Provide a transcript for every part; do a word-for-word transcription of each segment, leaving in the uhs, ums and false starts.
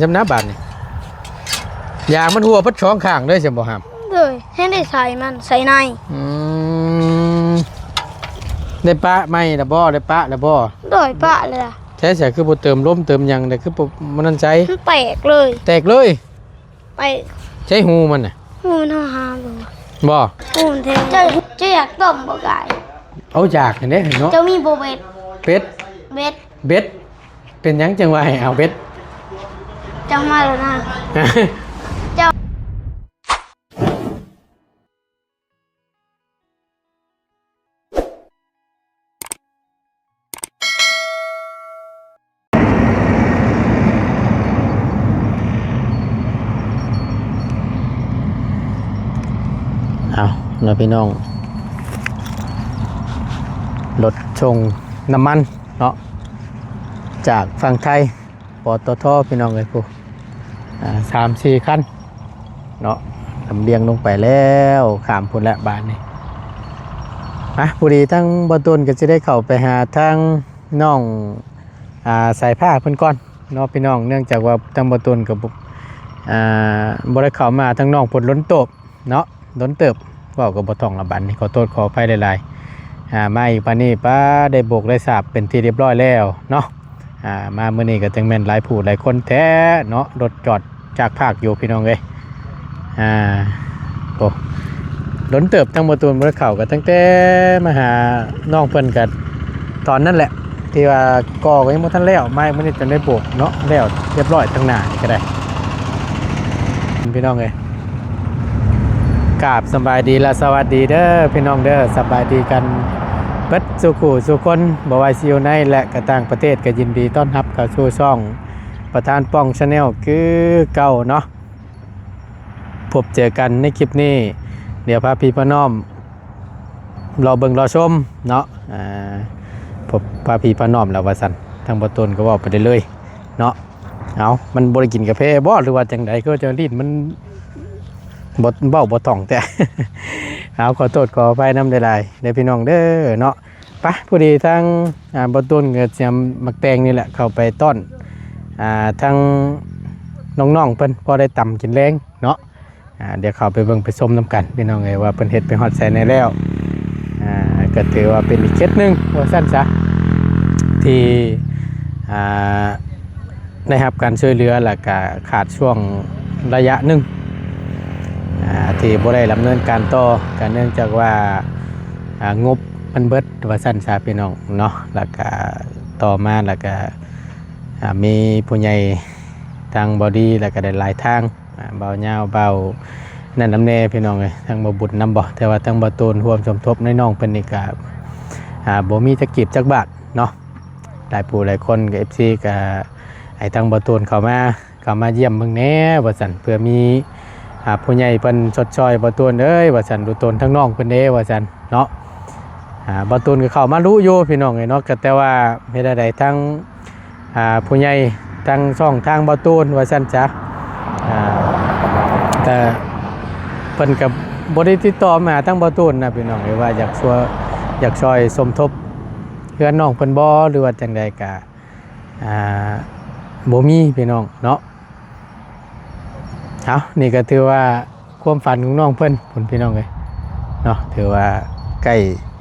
จำนะบาดนี่ ยางมันหัวพัดสองข้างเลยใช่บ่ครับ โดย ให้ได้ใส่มัน ใส่ใน อืม ได้ปะไม่ละบ่ ได้ปะละบ่ โดย ปะเลยล่ะ ใช้เสียคือบ่เติมลมเติมหยังเลย คือบ่มันนั่นใช้ มันแตกเลย แตกเลย ไป ใช้หูมันน่ะ หูมันหาบ่ บ่ หูมันแทง เจ้า เจ้าอยากต้มบ่กาย เอาอยากเด้เนาะ เจ้ามีบ่เบ็ด เบ็ด เบ็ด เบ็ด เป็นหยังจังว่าให้เอาเบ็ด เจ้ามาแล้วนะ เจ้า เอาเนาะพี่น้อง รถส่งน้ำมันเนาะ จากฝั่งไทย ปตท พี่น้องเอ้ย ผู้ อ่า สามสี่คันเนาะ ลำเลียงลงไปแล้ว ข้ามพุ้นละบาดนี้ อ่ะ พอดีทั้งบ่าวตูนก็สิได้เข้าไปหาทางน้อง อ่า สายฟ้าเพิ่นก่อนเนาะพี่น้อง เนื่องจากว่าทั้งบ่าวตูนกับ อ่า บ่ได้เข้ามา ทั้งน้องเพิ่นล้นโตบเนาะ ล้นเติบ เว้าก็บ่ท่องละบัดนี้ ขอโทษขออภัยหลายๆ อ่า มาอีกปานนี้ ป้า ได้โบกได้สาบเป็นที่เรียบร้อยแล้วเนาะ อ่า มามื้อนี้ก็จังแม่นหลายผู้หลายคนแท้เนาะ รถจอดจากภาคอยู่พี่น้องเอ้ย อ่า โอ้ ล้นเติบ ทั้งบ่าวตูนบ่ได้เข้าก็ตั้งแต่มาหาน้องเพิ่นก็ตอนนั้นแหละ ที่ว่าก่อก็ยังบ่ทันแล้ว มามื้อนี้จนได้โบกเนาะ แล้วเรียบร้อยทั้งหน้านี่ก็ได้ พี่น้องเอ้ย กราบสำบายดีและสวัสดีเด้อพี่น้องเด้อ สบายดีกันเบิดสู่คู่สู่คน บ่ว่าสิอยู่ในและก็ต่างประเทศ ก็ยินดีต้อนรับเข้าสู่ช่องประธานป้อง Channel คือเก่าเนาะ พบเจอกันในคลิปนี้ เดี๋ยวพาพี่พาน้องรอเบิ่งรอชมเนาะ อ่า พบพาพี่พาน้องแล้วว่าซั่น ทั้งบ่าวตูนก็เว้าไปได้เลยเนาะ เอา มันบ่ได้กินกาแฟบ่ หรือว่าจังใด คือจะลิ้นมันบ่ เว้าบ่ท่องแท้ เอา ขอโทษขออภัยนำหลายๆเด้อพี่น้องเด้อเนาะ ไป พอดีทาง อ่า บ่าวตูนก็เตรียมหมากแตงนี่แหละ เข้าไปต้อน อ่า ทางน้องๆเพิ่น พอได้ตำกินแลงเนาะ อ่า เดี๋ยวเข้าไปเบิ่งไปชมนำกันพี่น้องเอ้ย ว่าเพิ่นเฮ็ดไปฮอดไสแหน่แล้ว อ่า ก็ถือว่าเป็นอีกเคสหนึ่งว่าซั่นซะ ที่ อ่า ได้รับการช่วยเหลือ แล้วก็ขาดช่วงระยะหนึ่ง อ่า ที่บ่ได้ดำเนินการต่อ ก็เนื่องจากว่า อ่า งบมันเบิดว่าซั่นซะพี่น้องเนาะ แล้วก็ต่อมาแล้วก็ อ่า มีผู้ใหญ่ทางบ่าวดี แล้วก็ได้หลายทาง อ่า บ่าวยาว บ่าวนั่นนำแน่พี่น้องเอ้ย ทางบ่าวบุญนำบ่ แต่ว่าทางบ่าวตูนร่วมสมทบในน้องเพิ่นนี่ก็ อ่า บ่มีจักกีบจักบาทเนาะ หลายผู้หลายคนก็ เอฟซี ก็ให้ทางบ่าวตูนเข้ามา เข้ามาเยี่ยมเบิ่งแหน่ว่าซั่น เพื่อมี อ่า ผู้ใหญ่เพิ่นชดช่อยบ่าวตูนเอ้ยว่าซั่น ดูตนทางน้องเพิ่นเด้ว่าซั่นเนาะ อ่า บ่าวตูนก็เข้ามารู้อยู่พี่น้องเอ้ยเนาะ ก็แต่ว่าเฮ็ดจั่งใด ทาง อ่า ผู้ใหญ่ทางช่องทางบ่าวตูนว่าซั่นซะ อ่า แต่เพิ่นก็บ่ได้ติดต่อมาหาทางบ่าวตูนนะพี่น้องเอ้ย ว่าอยากช่วย อยากช่วยสมทบเฮือนน้องเพิ่นบ่ หรือว่าจั่งใดก็ อ่า บ่มีพี่น้องเนาะ เอา นี่ก็ถือว่าความฝันของน้องเพิ่นพุ้นพี่น้องเอ้ยเนาะ ถือว่าใกล้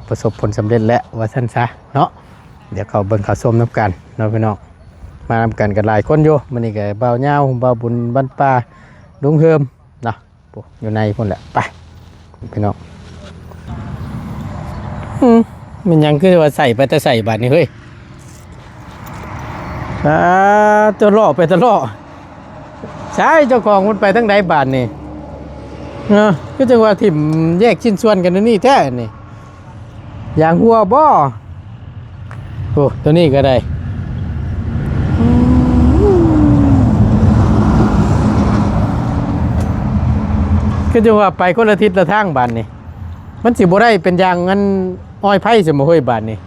ประสบผลสำเร็จแล้วว่าซั่นซะเนาะ เดี๋ยวเข้าเบิ่งเข้าชมนำกันเนาะพี่น้อง มานำกันก็หลายคนอยู่ มื้อนี้ก็บ่าวยาว บ่าวบุญ บ้านป่า ลุงเฮิมเนาะ โอ้ อยู่ในพุ้นแหละ ไป พี่น้อง อืม มันยังคือว่าใส่ไปแต่ใส่บาดนี่เฮ้ย อ่า ตัวเลาะไปตัวเลาะ ใช่ เจ้าของมันไปทางใดบาดนี่ เนาะ คือจังว่าถิ่มแยกชิ้นส่วนกันนี่แท้นี่ ยางหัวบ่ โอ้ ตัวนี้ก็ได้ อืม คือจังว่าไปคนละทิศละทางบาดนี่ มันสิบ่ได้เป็นยางอันอ้อยไผ่สิบ่เฮ้ยบาดนี่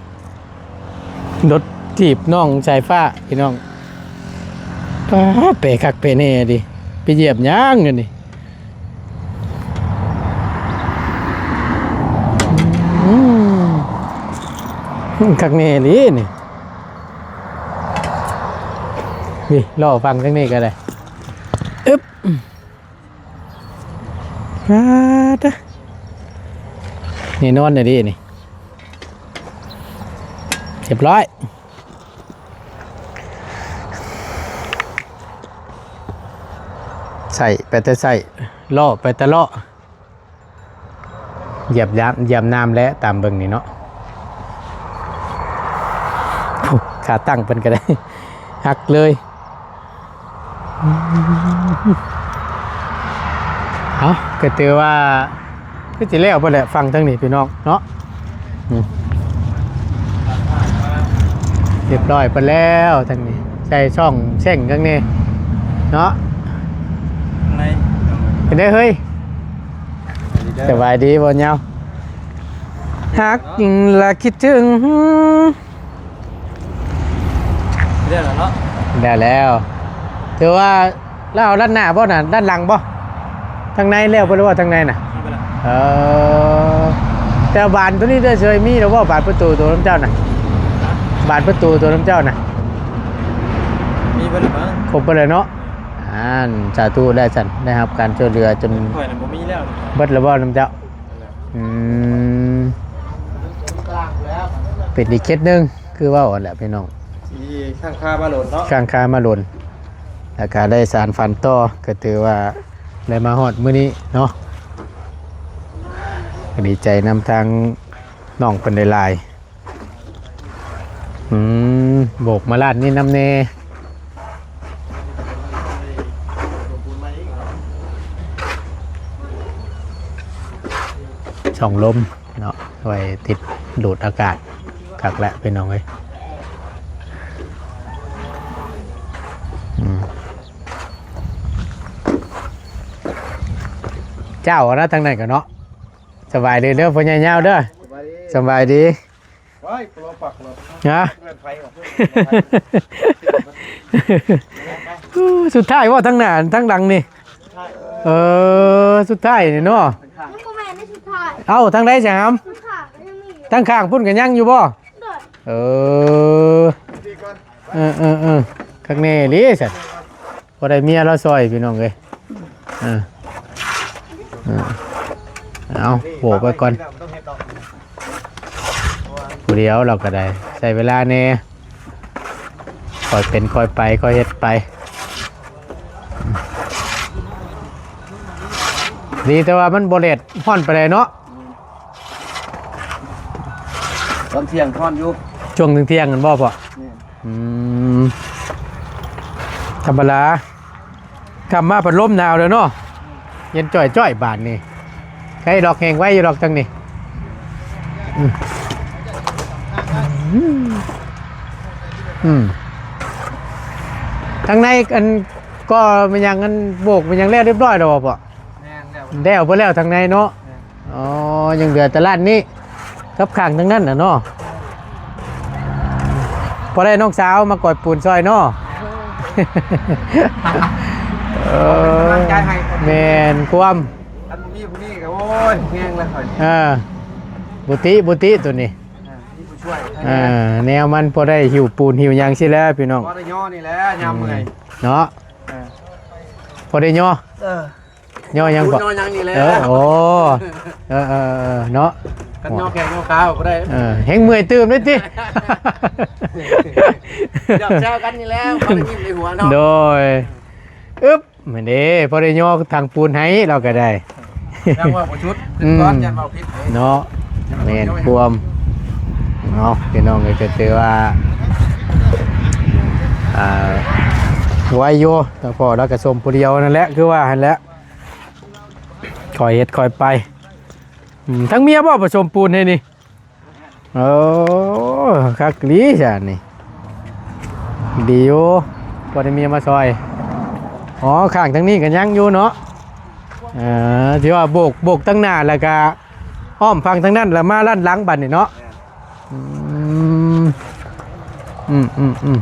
รถถีบน้องสายฟ้าพี่น้อง ป๊าด เปะคักเปะแน่ดิ ไปเหยียบหยังอยู่นี่ อืม คักแน่อีหลีนี่ นี่ เลาะฟังทางนี้ก็ได้ อึ๊บ อ่าเด้อ นี่นอนน่ะดินี่ เรียบร้อย ใส่ไปแต่ใส่ เลาะไปแต่เลาะ เหยียบยาม เหยียบน้ำและตามเบิ่งนี่เนาะ โอ้ ขาตั้งเพิ่นก็ได้ หักเลย เอา ก็ถือว่า คือสิแล้วเบิดแหละ ฟังทางนี้พี่น้องเนาะ อืม เรียบร้อยไปแล้วทางนี้ ใส่ช่องแช่งทางนี้เนาะ ไง เป็นได้เฮ้ย สบายดีบ่เนาะ ฮักละคิดถึง เรื่องแล้วเนาะ ได้แล้ว ถือว่าเราเอาด้านหน้าบ่น่ะ ด้านหลังบ่ ทางในแล้วบ่ หรือว่าทางในน่ะ เอาไปละ เออ แต่บานตัวนี้ได้เฉยมีหรือว่าบานประตูตัวนำเจ้าน่ะ บานประตูตัวนำเจ้าน่ะ มีไปละมั้ง ครบไปเลยเนาะ อ่าน สาธุได้สั่น ได้รับการช่วยเหลือจน ข่อยน่ะบ่มีแล้ว เบิดแล้วบ่นำเจ้า อืม เป็นอีกเคสหนึ่ง คือเว้าหั่นแหละพี่น้อง อีข้างคามาโหลดเนาะ ข้างคามาโหลด แล้วก็ได้สารฝันต่อ ก็ถือว่าได้มาฮอดมื้อนี้เนาะ ก็ดีใจนำทางน้องเพิ่นหลายๆ อืม โบกมาลาดนี่นำแน่ ช่องลมเนาะ ไว้ติดดูดอากาศ คักแล้วพี่น้องเอ้ย อืม เจ้านะทางนั้นก็เนาะ สบายดีเด้อ พ่อใหญ่ยาวเด้อ สบายดี สบายดี ว้าย ปลอปักหลด ฮะ เพื่อนไฟว่ะ อู้ สุดท้ายว่าทางหน้าทางหลังนี่ เออ สุดท้ายนี่เนาะ มันบ่แม่นในสุดท้าย เอ้า ทางใด๋สิหาม ทางข้างก็ยังมีอยู่ ทางข้างพุ่นก็ยังอยู่บ่ โดย เออ เออ เออ เออ คักแน่อีหลีซั่น บ่ได้เมียเราซ่อยพี่น้องเอ้ย เออ เออ เอาโบกไปก่อน ผู้เดียวเราก็ได้ ใช้เวลาแน่ ค่อยเป็นค่อยไป ค่อยเฮ็ดไป ดีแต่ว่ามันบ่แดดฮ้อนปานใดเนาะ ตอนเที่ยงฮ้อนอยู่ ช่วงเที่ยงๆ กันบ่พ่อ แม่น อืม ธรรมดา ค่ำมาพัดลมหนาวแล้วเนาะ เย็นจ้อยๆ บาดนี่ ใครดอกแห้งไว้อยู่ดอกทางนี้ อืม อืม ทางในอันก็มันยังอันโบกมันยังแล้วเรียบร้อยแล้วบ่พ่อ แม่นแล้ว แล้วไปแล้วทางในเนาะ แม่น อ๋อ ยังเหลือแต่ลานนี้ กับข้างทางนั้นน่ะเนาะ พอได้น้องสาวมาก่อยปูนซอยเนาะ เออ เป็นกำลังใจให้ แม่นความ อันบ่มีผู้นี้ก็ โอ้ย แห้งแล้วข่อย เออ บ่ติ บ่ติตัวนี้ อ่า มีผู้ช่วย เออ แนวมันพอได้หิ้วปูนหิ้วหยังสิแล้วพี่น้อง พอได้ย่อนี่แหละ ยามเมื่อย เนาะ เออ พอได้ย่อ เออ ย่อหยังบ่ ย่อหยังนี่แหละ เออ โอ้ เออ เออ เออ เนาะ กันย่อแข้งย่อขาก็ได้ เออ แฮงเมื่อยตื่มเลยติ หยอกแซวกันนี่แหละ พอได้ยินในหัวเนาะ โดย อึ๊บ มื้อนี้พอได้ย่อทางปูนให้เราก็ได้ ยังว่าบ่ชุด อืม ก่อน ยันเว้าผิด เนาะ แม่นความ เนาะ พี่น้องเอ้ย ก็ถือว่า อ่า ไหวอยู่ แต่พ่อเราก็สมผู้เดียวนั่นแหละ คือว่าหั่นแหละ ค่อยเฮ็ดค่อยไป อืม ทั้งเมียบ่ผสมปูนให้นี่ โอ้ คักอีหลีจ้ะนี่ ดีอยู่ พอได้เมียมาซอย อ๋อ ข้างทางนี้ก็ยังอยู่เนาะ เออ ที่ว่าโบก โบกทางหน้า แล้วก็อ้อมฝั่งทางนั้น แล้วมาด้านหลังบัดนี่เนาะ อืม อืม อืม อืม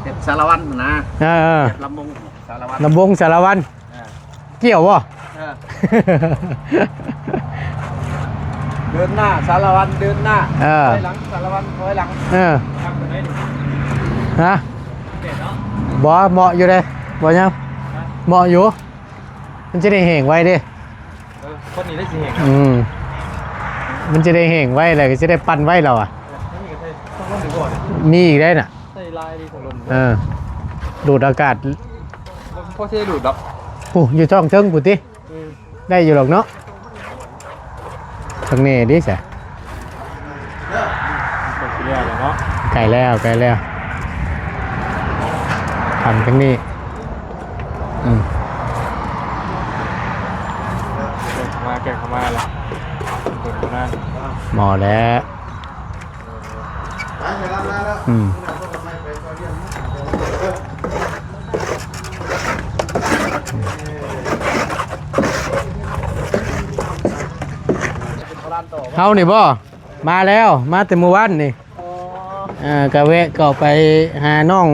เฮ็ดสารวัตรนะ เออ เออ เฮ็ดลำวง สารวัตร ลำวงสารวัตร อ่า เกี่ยวบ่ เออ เดินหน้า สารวัตรเดินหน้า เออ ถอยหลัง สารวัตรถอยหลัง เออ ทำไปไหนนี่ ฮะ เด็ดเนาะ บ่ เหมาะอยู่เด้ บ่ยัง เหมาะอยู่ มันจะได้แห้งไวเด้ เออ คนนี้ได้สิแห้ง อืม มันจะได้แห้งไว แล้วก็จะได้ปั่นไวแล้วอ่ะ เออ นี่ก็ใช่ ต้องคนหรือบ่เนี่ย มีอีกได้น่ะ ใส่ลายดีของลม เออ ดูดอากาศ พอใช่ดูดดอก โอ้ อยู่ท้องเทิงพุ้นติ อืม ได้อยู่หรอกเนาะ ทางนี้ดิสะ ใกล้แล้วเนาะ ใกล้แล้ว ใกล้แล้ว ทางทางนี้ อืม แกะเข้ามา แกะเข้ามาแล้ว เปิดดูนั่น หมอแล้ว อืม เฮานี่บ่ มาแล้ว มาแต่มื้อวานนี่ อ่ากะแวะเข้าไปหาน้อง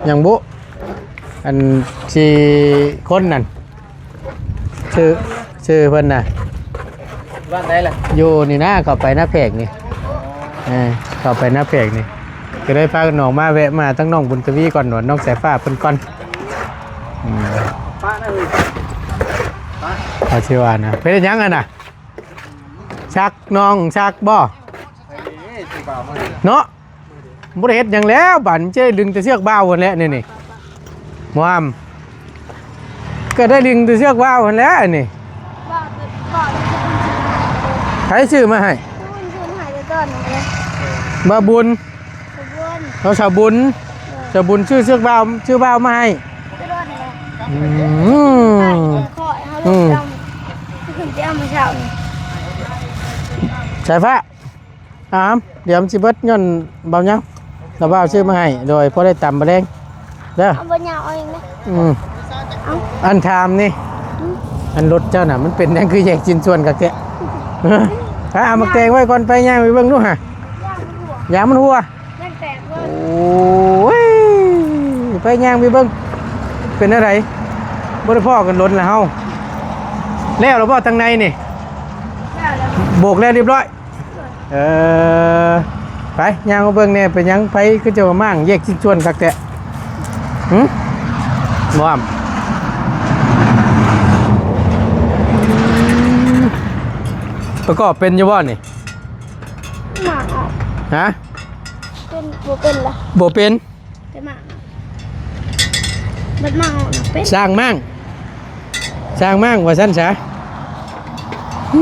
หยังบุ อันสี่คนนั่น ชื่อ ชื่อเพิ่นน่ะ บ้านใดล่ะ อยู่นี่นะ เข้าไปหน้าแพรกนี่ เออ เข้าไปหน้าแพรกนี่ ก็เลยพาน้องมาแวะมาทั้งน้องบุญทวีก่อน น้องสายฟ้าเพิ่นก่อน อืม ป้านั่นเลย ป้า เอาชื่อว่านะ เป็นหยังอะน่ะ ซักน้องซักบ่ เนาะ บ่ได้เฮ็ดหยังแล้ว บัดนี้จะดึงแต่เสือกบ่าวหั้นแหละ นี่ นี่ บ่ห้าม ก็ได้ดึงแต่เสือกบ่าวหั้นแหละ นี่ บ่าว บ่าว ใครซื้อมาให้ ซื้อมาให้แต่ตอนนั้นเลย บ่าวบุญ สาวบุญ เอาสาวบุญ เออ สาวบุญซื้อเสือกบ่าว ซื้อบ่าวมาให้ แต่ตอนนั้นเลย อืม ขอให้เขา อืม ลงจำ ขึ้นไปเอามาเช้านี่ สายฟ้า อาม เดี๋ยวมันสิเบิดย้อนบ่าวเหย้า แล้วบ่าวซื้อมาให้ โดยพอได้ตำบ่าวแลง เด้อ เอาบ่าวเหย้าเอาเองนะ อืม เอา อันถามนี่ อืม อันรถเจ้าน่ะ มันเป็นหยังคือแยกชิ้นส่วนคักแท้ ไปเอาหมากแตงไว้ก่อน ไปย่างไปเบิ่งดูหะ ย่างมันหัว ยางมันหัว ย่างแตกเว้ย โอ้ย ไปย่างไปเบิ่ง เป็นอะไร บ่ได้พ้อกันโดนแล้วเฮา แล้วหรือบ่ทางในนี่ แล้วแล้ว โบกแล้วเรียบร้อย เออ ไป ย่างมาเบิ่งแหน่ เป็นหยังไผคือจะมามั่งแยกชิ้นส่วนคักแท้ หึ บ่อ้ำ ประกอบเป็นอยู่บ่นี่ หมากออก ฮะ เป็น บ่เป็นละ บ่เป็น แต่หมาก มันหมากออกนะเป็น สร้างมั่ง สร้างมั่งว่าซั่นซะ อื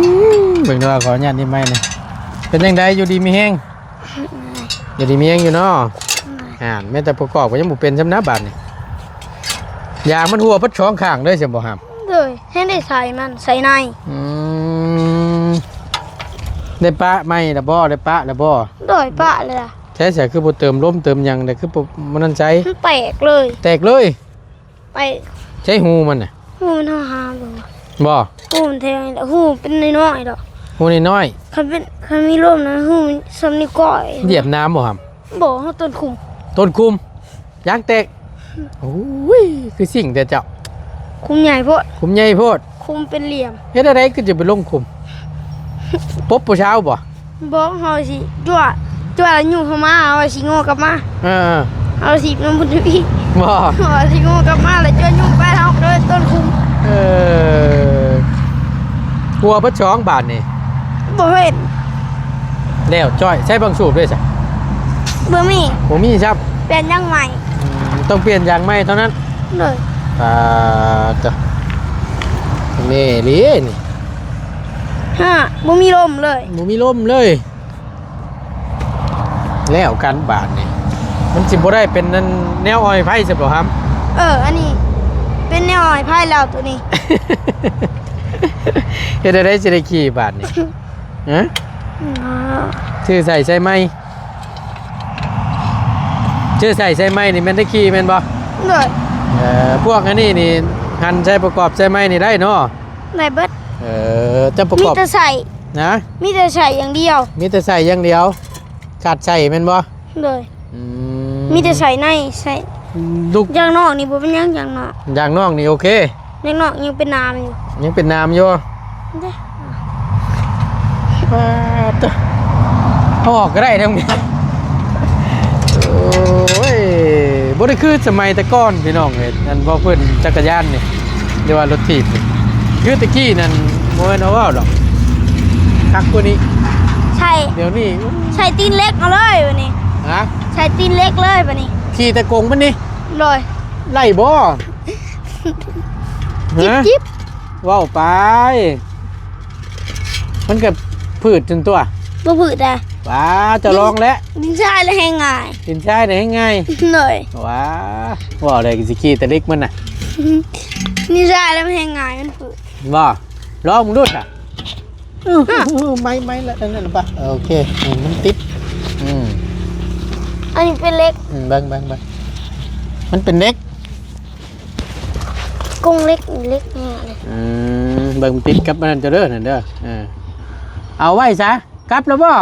ม เบิ่งเด้อ ขออนุญาตนิดไม้หน่อย เป็นจังใด อยู่ดีมีแฮง อยู่ดีมีแฮงอยู่เนาะ อ่า แม้แต่ประกอบก็ยังบ่เป็นซ้ำนะบาดนี่ ยางมันหัวเบิดสองข้างเลย ใช่บ่ครับ โดย ให้ได้ใส่มัน ใส่ใน อืม ได้ปะใหม่ละบ่ ได้ปะละบ่ โดย ปะเลยล่ะ ใช้ใส่คือบ่เติมลมเติมหยัง แต่คือบ่ มันนั่นใช้ มันแตกเลย แตกเลย ไป ใช้หูมันน่ะ หูมันหาบ่ บ่ หูมันแทงนี่แหละ หูเป็นน้อยๆดอก หูน้อยๆ คันเป็น คันมีลมนะ หูมันส่ำนิ้วก้อย เหยียบน้ำบ่ครับ บ่ เฮาต้นคุม ต้นคุม ยางแตก โอ้ย คือสิ่งแต่เจ้า คุมใหญ่โพด คุมใหญ่โพด คุมเป็นเหลี่ยม เฮ็ดอะไรคือจะไปลงคุม ปบผู้เช้าบ่ บ่ เฮาสิจั่ว จั่วแล้วยุงเข้ามา เฮาสิโง่กลับมา เออ เฮาสิน้ำพุทธวี บ่ เฮาสิโง่กลับมา แล้วจั่วยุงไป เฮาก็เลยต้นคุม เออ กลัวเบิดสองบาดนี่ บ่เห็น แล้วจ้อย ใช้บังสูบด้วยซะ บ่มี บ่มีครับ เปลี่ยนยางใหม่ อืม ต้องเปลี่ยนยางใหม่เท่านั้น โดย อ่า จ้ะ แม่เลี้ยนี่ ฮะ บ่มีลมเลย บ่มีลมเลย แล้วกันบาดนี่ มันสิบ่ได้เป็นนั่นแนวอ้อยไผ่ซะบ่ครับ เออ อันนี้ เป็นแนวอ้อยไผ่แล้วตัวนี้ เฮ็ดได้สิได้ขี่บาดนี่ ฮะ อ๋อ ชื่อใส่ใส่ไหม ชื่อใส่ใส่ไหมนี่แม่นได้ขี่แม่นบ่ โดย เอ่อ พวกอันนี้นี่ หั่นใส่ประกอบใส่ไหมนี่ได้เนาะ ได้เบิด เออ จะประกอบ มีแต่ใส่ นะ มีแต่ใส่อย่างเดียว มีแต่ใส่อย่างเดียว ขาดใส่แม่นบ่ โดย อืม มีแต่ใส่ใน ใส่ ลูก อย่างนอกนี่บ่เป็นหยัง อย่างนอก อย่างนอกนี่โอเค อย่างนอกยังเป็นน้ำอยู่ ยังเป็นน้ำอยู่ เด้ ปาดเด้อ เอาออกก็ได้ทั้งนี้ โอ้ย บ่ได้คือสมัยแต่ก่อนพี่น้องเอ้ย อันว่าเพิ่นจักรยานนี่ หรือว่ารถถีบนี่ คือตะกี้นั่นบ่แม่นเอาเว้าดอก คักกว่านี้ ใช่ เดี๋ยวนี้ ใส่ตีนเหล็กเอาเลยบัดนี้ ฮะ ใส่ตีนเหล็กเลยบัดนี้ ขี่แต่กงมันนี่ โดย ไล่บ่ จิบ ฮะ จิบ เว้าไป มันก็ผืดจนตัว บ่ผืดอะ ว้า เจ้าลองแล้ว ดินทรายแล้วแฮงง่าย ดินทรายน่ะแฮงง่าย โดย ว้า เว้าได้สิขี่แต่เหล็กมันน่ะ ดินทรายแล้วมันแฮงง่าย มันผืด บ่ ลองมึงดูซะ อื้อ อ่ะ อื้อ ไม้ ไม้ละ อันนั้นปะ โอเค อืม มันติด อืม อันนี้เป็นเหล็ก อืม เบิ่ง เบิ่ง เบิ่ง มันเป็นเหล็ก กรงเหล็ก เหล็กเนี่ยเลย อืม เบิ่งติดกับอันนั้นเจ้าเด้อ นั่นเด้อ เออ เอาไว้ซะ กลับแล้วบ่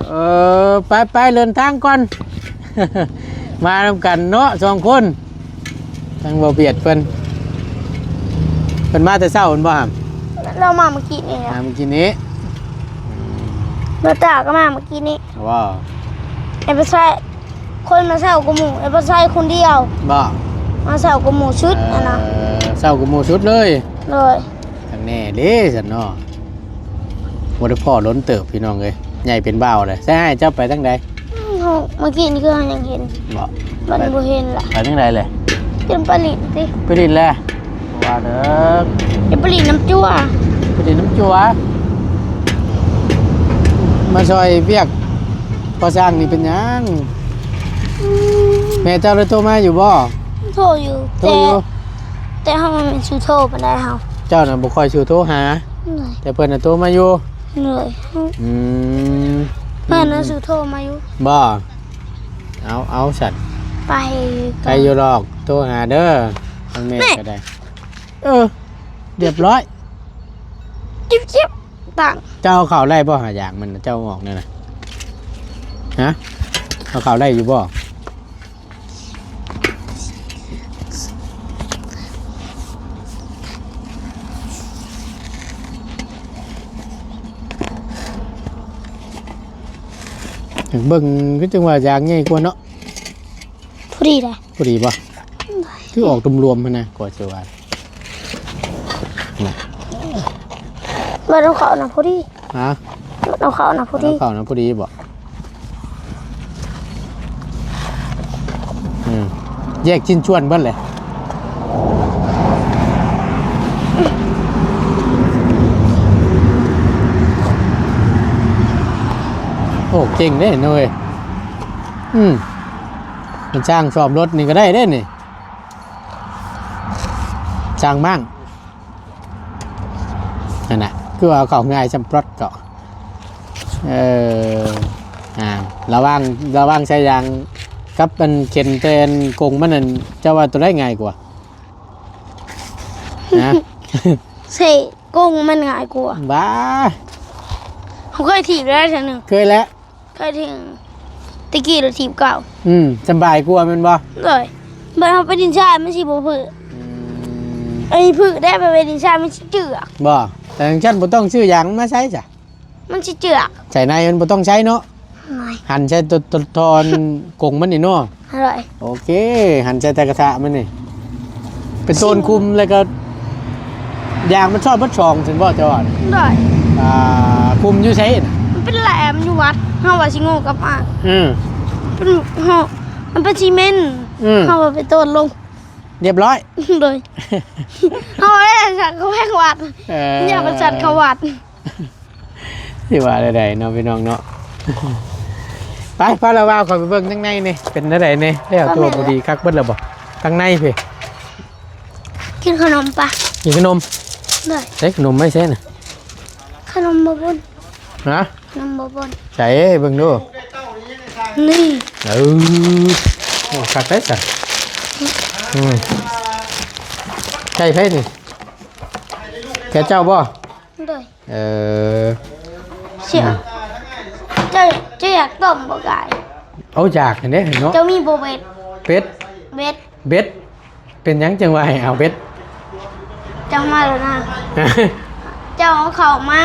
เออ ไป ไป เดินทางก่อน มานำกันเนาะ สองคน ทางบ่เบียดเพิ่น เพิ่นมาแต่เช้าเพิ่นบ่ครับ เรามาเมื่อกี้นี่นะ มาเมื่อกี้นี้ รถตาก็มาเมื่อกี้นี้ ว้าว ไอ้บ่ใช่ คนมาเช้ากว่าหมู่ ไอ้บ่ใช่คนเดียว บ่ มาเช้ากว่าหมู่ชุดอะนะ เออ เช้ากว่าหมู่ชุดเลย เลย ทางแน่เด้ซั่นเนาะ บ่ได้พ้อล้นเติบพี่น้องเอ้ย ใหญ่เป็นบ่าวเลย ใช่ เจ้าไปทางใด อืม เมื่อกี้นี่คือยังเห็น บ่ มันบ่เห็นละ ไปทางใดเลย ขึ้นไปหลินสิ ไปหลินแหละ ว่าเด้อ จะไปหลินน้ำจั่ว ไปหลินน้ำจั่ว มาซอยเวียก พอสร้างนี่เป็นหยัง อืม แม่เจ้าได้โทรมาอยู่บ่ โทรอยู่ โทรอยู่ แต่ แต่เฮามันเป็นชูโทรปานใดเฮา เจ้าน่ะบ่ค่อยชูโทรหา เหนื่อย แต่เพิ่นน่ะโทรมาอยู่ เหนื่อย อืม เพิ่นน่ะชูโทรมาอยู่ บ่ เอา เอาสั่น ไป ไปอยู่ดอก โทรหาเด้อ ทางแม่ แม่ ก็ได้ เออ เรียบร้อย จิ๊บจิ๊บ ตัง เจ้าเอาเข้าได้บ่หาอย่างมันน่ะ เจ้าเอาออกเนี่ยนะ ฮะ เอาเข้าได้อยู่บ่ เบิ่งคือจังว่ายางใหญ่กว่าเนาะ พอดีเลย พอดีบ่ คือออกรวมๆหั้นนะ กว่าจะว่า นะ บ่ต้องเข้านะพอดี ฮะ บ่ต้องเข้านะพอดี เอาเข้านะพอดีบ่ อืม แยกชิ้นส่วนเบิดเลย โอ้ เก่งเด้เนาะเว้ย อืม มันช่างซ่อมรถนี่ก็ได้เด้นี่ ช่างมั่ง นั่นน่ะ คือว่าเอาเข้าง่ายซ่ำปลอดเกาะ เออ อ่า ระหว่าง ระหว่างใช้ยางกับมันเข็นแต่อันกงมันนั่น เจ้าว่าตัวใดง่ายกว่า นะ ใช้กงมันง่ายกว่า บ้า เขาเคยถีบแล้วเทื่อหนึ่ง เคยแล้ว เคยถีบ ตะกี้เราถีบเก่า อืม สำบายกว่าแม่นบ่ เลย บัดเฮาไปดินทรายมันสิบ่ผืด อืม ไอ้ผืดได้ไปไปดินทรายมันสิเจือก บ่ แต่จังซั่นบ่ต้องซื้อยางมาใส่จ้ะ มันสิเจือก ใส่ในมันบ่ต้องใช้เนาะ หน่อย หั่นใส่ตัว ตัวทอนกงมันนี่เนาะ อร่อย โอเค หั่นใส่แต่กระทะมันนี่ เป็นต้นคุมแล้วก็ ยางมันชอบเบิดสองซั่นบ่เจ้าว่า อร่อย อ่า คุมอยู่ไสน่ะ มันเป็นแหลมอยู่วัด เฮาว่าสิโง่กับอ่ะ อืม เป็น เฮา มันเป็นซีเมนต์ อืม เฮาว่าไปต้นลง เรียบร้อย เลย เฮาได้สั่นเขาแพงวัด เออ อยากไปสั่นเขาวัด สิว่าได้ใดเนาะพี่น้องเนาะ ไป พาละวาวเข้าไปเบิ่งทางในนี่ เป็นจั่งใดนี่ แล้วตัวพอดีคักเบิดแล้วบ่ ทางในพี่ กินขนมปะ กินขนม เลย ใส่ขนมไม่ใช่น่ะ ขนมบ่บุญ ฮะ ขนมบ่บุญ ใส่เบิ่งดู นี่ เออ โอ้ คักได้จ้ะ อืม ใช่ไผนี่ แกเจ้าบ่ เลย เออ เสีย อืม เจ้า เจ้าอยากต้มบ่กาย เอาอยากเห็นเด้เนาะ เจ้ามีบ่เบ็ด เป็ด เบ็ด เบ็ด เป็นหยังจังว่าให้เอาเบ็ด จังมาแล้วนะ เจ้าเอาเข้ามา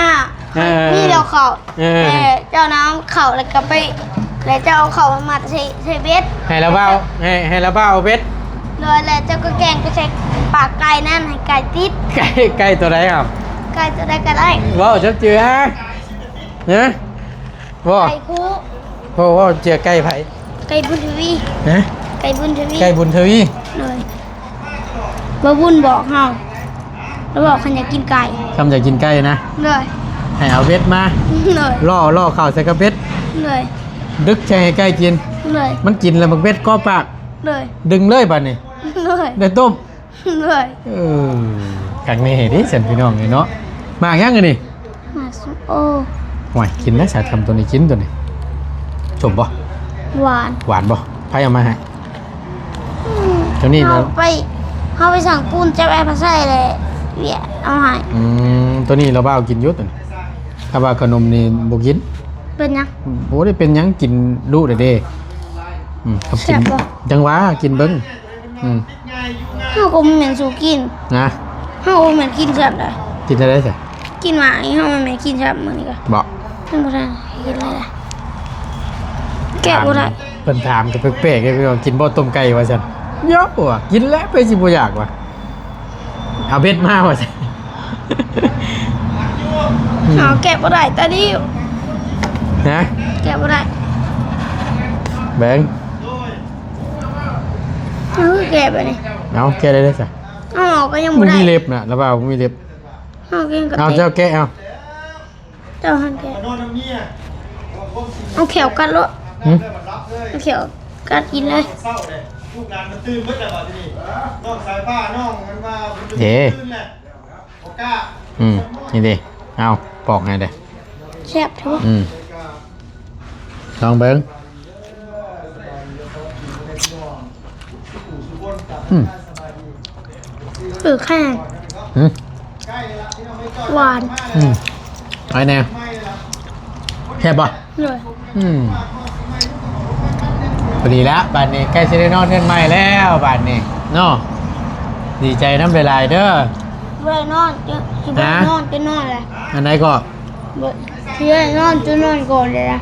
เออ นี่เดียวเข้า เออ แต่เจ้าน้ำเข้าแล้วก็ไป แล้วเจ้าเอาเข้ามามัดใส่ใส่เบ็ด ให้ลาวบ่าว ให้ ให้ลาวบ่าวเอาเบ็ด โดย แล้วเจ้าก็แกว่งไปใส่ปากไก่นั่นให้ไก่ติด ไก่ ไก่ตัวใดครับ ไก่ตัวใดก็ได้ เว้าจักเจือ ฮะ เว้า ไก่ผู้ เว้า เว้าเจือไก่ไผ ไก่บุญทวี ฮะ ไก่บุญทวี ไก่บุญทวี โดย บ่าวบุญบอกเฮา แล้วบอกคันอยากกินไก่ คันอยากกินไก่นะ โดย ให้เอาเบ็ดมา โดย ล่อ ล่อเข้าใส่กับเบ็ด โดย ดึกใส่ให้ไก่กิน โดย มันกินแล้วบักเบ็ดก็ปาก โดย ดึงเลยบัดนี้ โดย ได้ต้ม โดย เออ คักแน่เด้ซั่นพี่น้องเอ้ยเนาะ หมากหยังอันนี้ หมากส้มโอ โอ้ย กินแล้วสาทำตัวนี้ กินตัวนี้ ส้มบ่ หวาน หวานบ่ ไผเอามาให้ อืม ตัวนี้นะ เฮาไป เฮาไปสั่งปูนจับแอปมาใส่เลย เวียเอาให้ อืม ตัวนี้ลาวบ่าวกินอยู่ตัวนี้ ถ้าว่าขนมนี่บ่กิน เป็นหยัง บ่ได้เป็นหยัง กินดุเด้อเด้ อืม ครับ กิน แซ่บบ่ จังหวะ กินเบิ่ง อืม เฮาก็บ่แม่นสู่กิน นะ เฮาก็บ่แม่นกินแซ่บได้ กินได้ได๋ซะ กินหวาน เฮาบ่แม่นกินแซ่บมื้อนี้ก็ บ่ มันบ่ได้กินเลย แกะบ่ได้ เพิ่นถามก็แปลกๆ เลย ว่ากินบ่ต้มไก่ว่าซั่น เยอะว่ะ กินแล้วไปสิบ่อยากว่ะ เอาเบ็ดมาว่าซั่น อืม เอาแกะบ่ได้ตาดิว ฮะ แกะบ่ได้ เบิ่ง เออ แกะไปนี่ เอาแกะได้เลยซะ เอาออกก็ยังบ่ได้ บ่มีเล็บนะ ลาวบ่าวบ่มีเล็บ เอาแกะก็ เอา แกะ เจ้าแกะเอา เจ้าหั่นแกะ นอนนำเมีย เอาแข้วกัดโลด หึ เอาแข้วกัดกินเลย เศร้าเลย ลูกหลานมันตื่นเบิดแล้วบัดนี้ น้องสายฟ้า น้องมันว่ามันจะ เด้ ตื่นแล้ว บ่กล้า อืม นี่เด้ เอา ปอกให้เด้ แซ่บแท้ อืม ลองเบิ่ง อืม เออ แค่ หืม หวาน อืม ไอ้แน่ แซ่บบ่ เลย อืม พอดีแล้ว บัดนี้ใกล้สิได้นอนเฮือนใหม่แล้ว บัดนี้ เนาะ ดีใจนำหลายๆ เด้อ บ่ได้นอน จะ สิบ่ได้ ฮะ นอน จะนอนแหละ อันใดก็ บ่ สิได้นอน จะนอนก่อนเลยนะ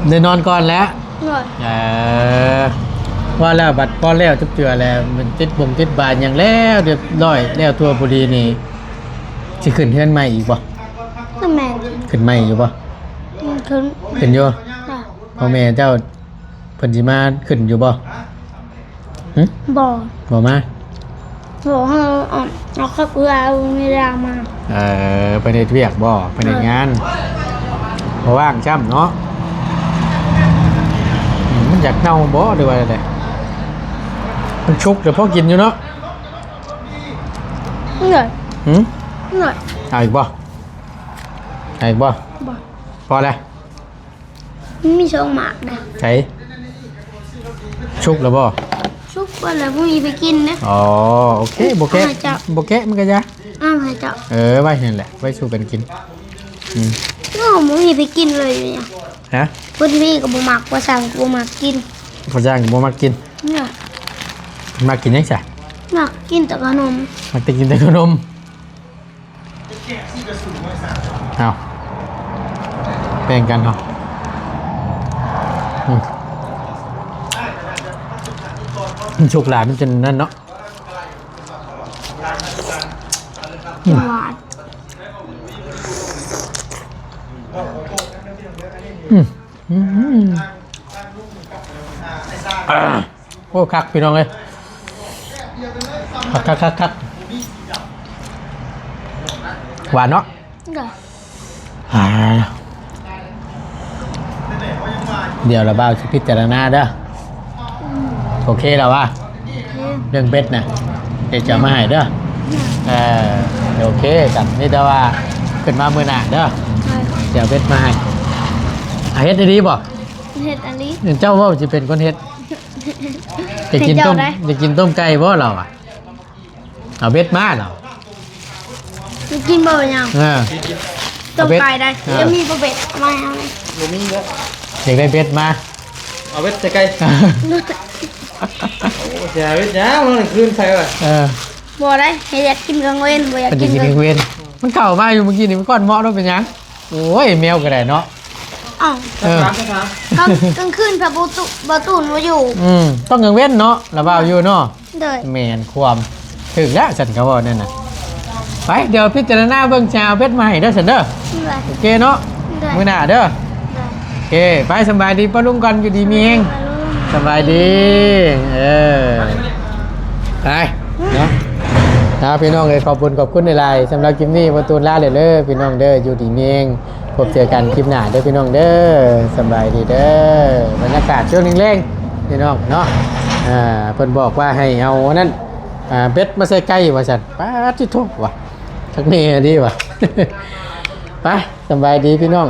ได้นอนก่อนแล้ว นอน เออ ว่าแล้วบัดพอแล้วจักเทื่อแล้ว มันติดบงติดบานหยังแล้วเรียบร้อยแล้วทั่วพอดีนี่ สิขึ้นเฮือนใหม่อีกบ่ นั่นแม่น ขึ้นใหม่อยู่บ่ มันขึ้น ขึ้นอยู่ ค่ะ พ่อแม่เจ้าเพิ่นสิมาขึ้นอยู่บ่ หึ บ่ บ่มา บ่ เฮาเอา เอาครอบครัวเอาเวลามา เออ เพิ่นเฮ็ดเวียกบ่ เพิ่นเฮ็ดงาน บ่ว่างจ้ำเนาะ อืม มันอยากเน่าบ่ หรือว่าจั่งใด มันสุกเดี๋ยวพอกินอยู่เนาะ เหนื่อย หึ เหนื่อย เอาอีกบ่ เอาอีกบ่ บ่ พอแล้ว มันมีสองหมากนะ ไส สุกแล้วบ่ สุกเบิดแล้ว บ่มีไปกินนะ อ๋อ โอเค บ่แกะ เอาให้เจ้า บ่แกะมันก็อย่า เอาให้เจ้า เออ ไว้นั่นแหละ ไว้สู่กันกิน อืม โอ้ บ่มีไปกินเลยเนี่ย ฮะ พอดีก็บ่มัก ว่าสั่งก็บ่มักกิน พอสั่งก็บ่มักกิน เนี่ย มักกินหยังซะ มักกินแต่ขนม มักแต่กินแต่ขนม เอา แบ่งกันเนาะ อืม มันสุกหลายมันจนนั่นเนาะ อืม หวาน อืม อืม อ่า โอ้ คักพี่น้องเอ้ย คัก คัก คัก คัก หวานเนาะ เด้อ อ่า เดี๋ยวลาวบ่าวสิพิจารณาเด้อ อืม โอเคแล้ววะ โอเค เรื่องเบ็ดน่ะ เดี๋ยวจะเอามาให้เด้อ อืม เออ โอเค จ้ะ มีแต่ว่าขึ้นมามื้อหน้าเด้อ ได้ เดี๋ยวเบ็ดมาให้ อ่ะ เฮ็ดดีๆบ่ เฮ็ดอันนี้ เจ้าว่าสิเป็นคนเฮ็ด จะกินต้ม ให้เจ้าได้ จะกินต้มไก่บ่เราอะ เอาเบ็ดมาเรา จะกินบ่ยัง เออ ต้มไก่ได้ เอาเบ็ด เออ จะมีบ่เบ็ด เอามาให้เอาเลย บ่มีแล้ว อยากได้เบ็ดมา เอาเบ็ดใส่ไก่ โอ้ เสียเบ็ดยาวเลย คืนใส่ว่ะ เออ บ่ได้ ให้อยากกินกลางเว้น บ่อยาก มัน กิ จะ น กิน กลาง กลางเว้น มันเข้ามาอยู่เมื่อกี้นี่ มันก้อนเหมาะเนาะ เป็นหยัง โอ้ย แมวก็ได้เนาะ อ้าว เออ กลางกลางคืนพระประตูประตูนมาอยู่ อืมต้องกลางเว้นเนาะละบ่าวอยู่เนาะ โดย แม่นความถือแล้วฉันก็ว่านั่นน่ะ ไปเดี๋ยวพิจารณาเบิ่งจะเอาเบ็ดมาให้เด้อฉันเด้อ โดย โอเคเนาะ โดย มื้อหน้าเด้อ โดย โอเคไปสำบายดีป้าลุงก่อนอยู่ดีมีแฮง มาลุง สำบายดีเออไปเนาะนะพี่น้องเอ้ยขอบคุณขอบคุณหลายๆสำหรับคลิปนี้ประตูนลาเลยเด้อพี่น้องเด้ออยู่ดีมีแฮงพบเจอกันคลิปหน้าเด้อพี่น้องเด้อสำบายดีเด้อบรรยากาศช่วงแรงๆพี่น้องเนาะอ่าเพิ่นบอกว่าให้เอาอันนั้นอ่าเบ็ดมาใส่ไก่ว่าซั่นป๊าดที่ทุกว่ะทักแน่ดีว่ะ ไปสำบายดีพี่น้อง